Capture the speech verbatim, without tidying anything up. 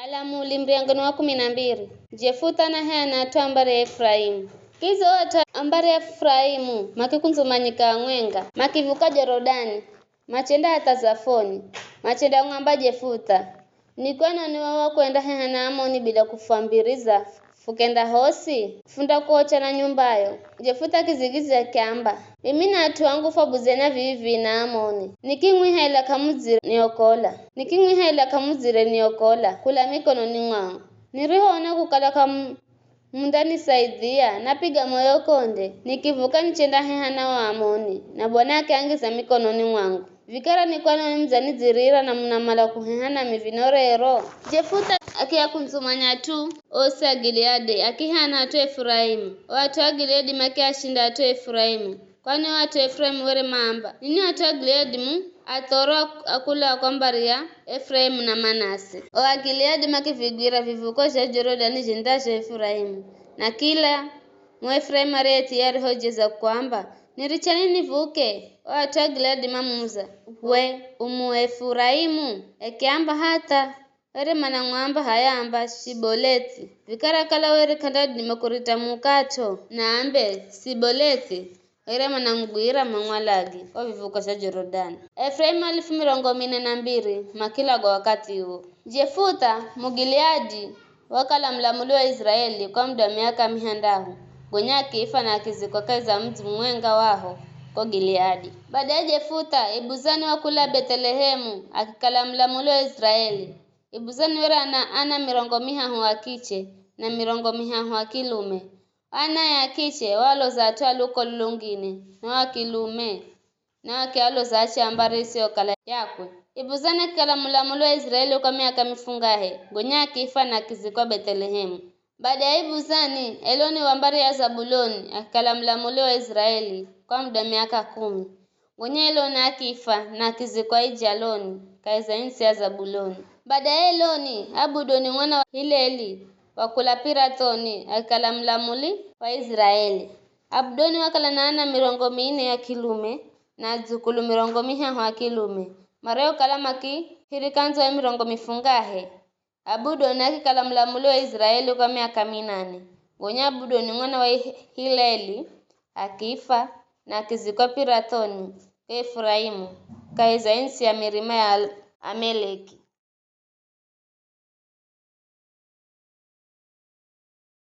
Alamuli muryango ni wa kumi na mbiri. Jefuta na hea na at'u a mbari ya Efuraimu. Kizo at'u a mbari ya Efuraimu makikundzumanyika amwenga, makivuka Jorodani, machenda hatha Zafoni, machenda umwamba Jefuta, "Ni kwanoni wawa kwenda heha na Amoni bila kufwambiriza, fukenda hosi, fundakuocha na nyumbayo?" Jefuta akizigidzya akiamba, "Mimi na at'u angu fwabudzana vivi na Amoni. Nikimwiha ela k'amudzire niokola. Nikimwiha ela k'amudzire niokola kula mikononi mwangu. Nirihoona kukala k'amu-, mundanisaidhia, napiga moyo konde, nikivuka nichenda heha na o Amoni, na Bwana akiangiza mikononi mwangu. Vikara ni kwanoni mudzanidzirira na munamala kuheha nami vino rero?" Jefuta akiakundzumanya at'u osi a Gileadi, akiheha na at'u a Efuraimu. O at'u a Gileadi makiashinda at'u a Efuraimu, kwani o at'u a Efuraimu were maamba, "Ninwi at'u a Gileadi mu athoro a kula kwa mbari ya Efuraimu na Manase." O Agileadi makivigwira vivuko zha Jorodani zhendazho Efuraimu, na kila Muefuraimu ariyethiyari hojeza kuamba, "Niricheni nivuke." O at'u a Gileadi mamuza, "We u Muefuraimu?" Akiamba, "Hatha." Were manamwamba, "H'aya amba Shibolethi." Vikara kala were k'andadima kurita mukat'o, naambe, "Sibolethi," were manamugwira mamwalagi kwa vivuko zha Jorodani. Efuraimu alifu mirongo mine na mbiri makilagwa wakathi uwo. Jefuta Mugileadi wakala mulamuli wa Iziraeli kwa muda wa miaka mihandahu, gonya akifa na akizikwa kahi za mudzi mumwenga waho ko Gileadi. Badaye Jefuta Ibuzani wa kula Bethelehemu akikala mulamuli wa Iziraeli. Ibuzani were ana ana mirongo mihahu a kiche na mirongo mihahu a kilume. Anaye a kiche waaloza at'u a luko lulungine, na wa kilume na wakialoza ache a mbari isiyokala yakwe. Ibuzani akikala mulamuli wa Iziraeli kwa miaka mifungahe, gonya akifa na akizikwa Bethelehemu. Bada ya Ibuzani, Eloni wa mbari ya Zabuloni akikala mulamuli wa Iziraeli kwa muda miaka kumi. Gonya Eloni akifa na akizikwa Ijaloni, kahi za ntsi ya Zabuloni. Bada ya Eloni, Abudoni mwana wa Hileli wa kula Pirathoni akikala mulamuli wa Iziraeli. Abudoni wakala na ana mirongo mine a kilume na adzukulu mirongo mihahu a kilume, mariokala makihirika ndzo ya mirongo mifungahe. Abudoni akikala mulamuli wa Iziraeli kwa miaka minane. Gonya Abudoni mwana wa Hileli akifa na akizikwa Pirathoni ko Efuraimu, kahi za ntsi ya mirima ya Al- Ameleki.